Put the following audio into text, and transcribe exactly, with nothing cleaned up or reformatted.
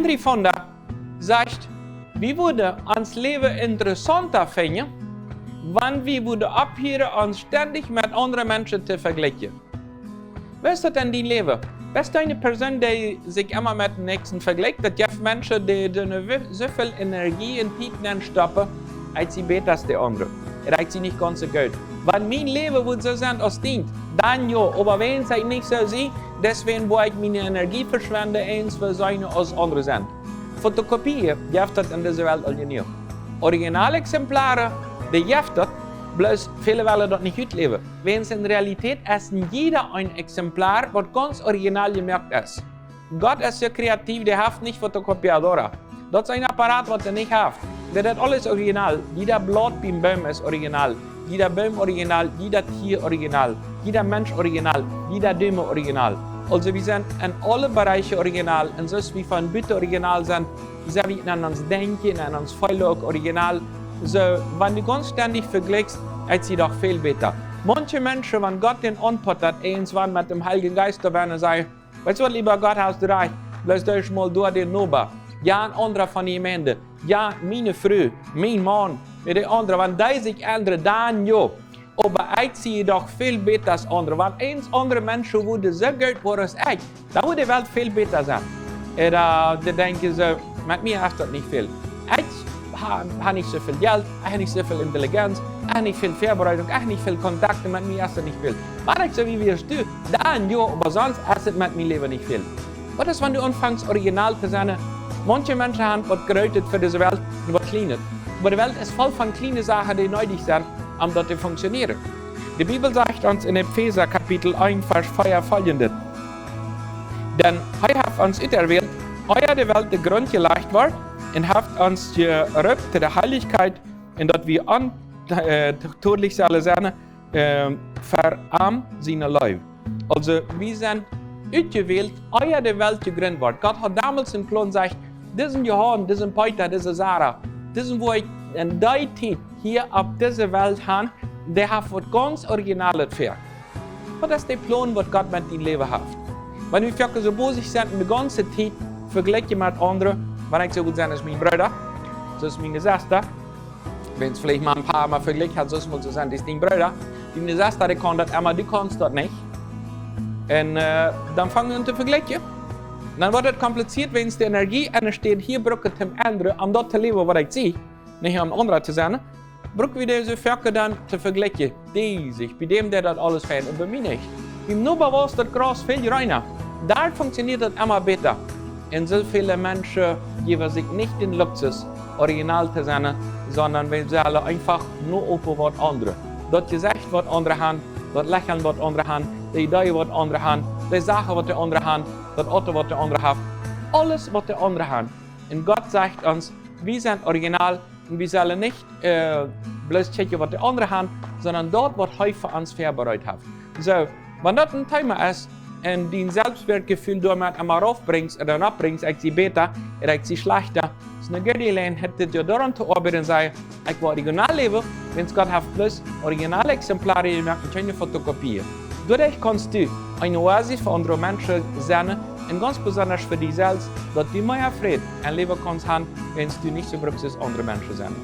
Henry Fonda sajcht: "Wie wudden ons Läwen interessaunta finjen, wan wie wudden opphieren, ons stendich met aundre Menschen to vejlikjen." Woo es daut en dien Läwen? Best du eene Persoon, dee sikj emma met dän Näakjsten vejlikjt? Daut jeft Menschen, dee doonen wi-, soo väl Energie un Tiet nenstoppen, aus see bäta es aus de aundre. Daut es nich gaunz soo goot. Wan mien Läwen wudd soo sennen aus dient, dan jo, oba wäajens ekj nich soo sie, deswäajen woa ekj miene Energie veschwenden, eent fa sennen aus aundre sent. Fotokopien jeft daut en dise Welt aul jenuach. Originalexemplaren, dee jeft daut, bloos väle wellen daut nich utläwen. Wäajens en Realität es een jieda een Exemplar, waut gaunz original jemoakt es. Gott es soo kreativ, dee haft nich Fotokopiadora. Daut es een Apparat, waut hee nich haft. Daut es aules original. Jieda Blaut biem Boom es original. Jieda Boom original, jieda Tia original, jieda Mensch original, jieda Dome original. Aulsoo, wie sent en aule Bereiche original. Un soo aus wie von buten original sent, sent wie en ons Denkjen un en ons Feelen uk original. Soo, wan du gaunz stendich vejlikjst, es et doch väl bäta. Maunche Menschen, wan Gott an auntwuat, eent wan met däm Heiljen Jeist doabie un sajcht: "Weetst du waut, leewa Gott, hast du rajcht, bloos du mol doa dän Noba, jo, een aundra von de Jemeent, jo, miene Fru, mien Maun, met dee aundre, wan dee sikj endren, dan jo. Oba ekj sie doch väl bäta aus aundre. Wan eent aundre Menschen wudden soo goot woaren aus ekj, dan wudd de Welt väl bäta sennen." Un, äh, dee denkjen soo: "Met mie es daut nich väl. Ekj ha-, ha nich soo väl Jelt, ekj ha nich soo väl Intelligenz, ekj ha nich väl Väabereitunk, ekj ha nich väl Kontakten, met mie es daut nich väl. Wan ekj soo wiet wia aus du, dan jo, oba sonst es et met mien Läwen nich väl." Waut es, wan du aunfangst, original to sennen? Maunche Menschen haben waut Grootet fa dise Welt un waut Kjlienet. Oba de Welt es voll von kjliene Sachen, dee needich sent, om daut to funktionieren. De Bibel sajcht ons en Efeesa Kapitel eent, Varsch vea foljendet: "Denn hee haft ons uterwählt, ea de Welt de Grunt jelajcht wort, un haft ons jeroopt to de Heilichkjeit, un daut wie on-, äh, todlich sellen sennen, ähm, fa am siene Leew." Aulsoo, wie sent utjewält, ea de Welt jegrunt wort. Gott haud donmols een Plon, sajcht: "Disen Johanes, disen Peeta, dise Sara, disen woa ekj en dee Tiet hia opp dise Welt han, dee haft waut gaunz Originales ver." Waut es de Plon, waut Gott met dien Läwen haft? Wan wie foaken soo bosich sent, de gaunze Tiet vejlikjen met aundre, wan ekj soo goot sie aus mien Brooda, soo aus miene Sesta, wan wie veleicht mol een poa Mol vejlikjt haben, soo aus mol soo sent aus dien Brooda, diene Sesta, dee kaun daut emma, du kaust daut nich. Un, äh, dan fang wie aun to vejlikjen. Dan woat et kompliziert, wan de Energie enne Städ hia brukt, om endren, om daut to läwen, waut ekj sie, nich om aundra to sennen, bruck wie dise Foaken dan to vejlikjen. Dee sikj, bie däm deit daut aules fein un bie mie nich. Biem Noba wia daut Graus väl jreena. Doa funktioniet daut emma bäta. Un soo väle Menschen jäwen sikj nich dän Luxus, original to sennen, sonda wie sellen eefach noapen, waut aundre, daut Jesecht, waut aundre han, daut Lächeln, waut aundre han, de Idee, waut aundre han, de Sachen, waut de aundre han, daut Auto, waut de aundre haft, aules, waut de aundre han. Un Gott sajcht ons, wie sent original un wie sellen nich, äh, bloos kjikjen, waut de aundre han, sonda daut, waut hee fa ons vebereit haft. Soo, wan daut een Thema es un dien Selfstwertjefeel doamet emma raufbrinjst ooda noppbrinjst, ekj sie bäta ooda ekj sie schlajchta, es eene goode Jeläajenheit, dit Joa doaraun to oabeiden un sajen: "Ekj well original läwen, wiels Gott haft bloos originale Exemplaren jemoakt un kjeene Fotokopien." Doaderch kaust du eene Oasis fa aundre Menschen sennen un gaunz besonda fa die selfst, daut du mea Fräd em Läwen kaust han, wan du nich soo bruckst aundre Menschen sennen.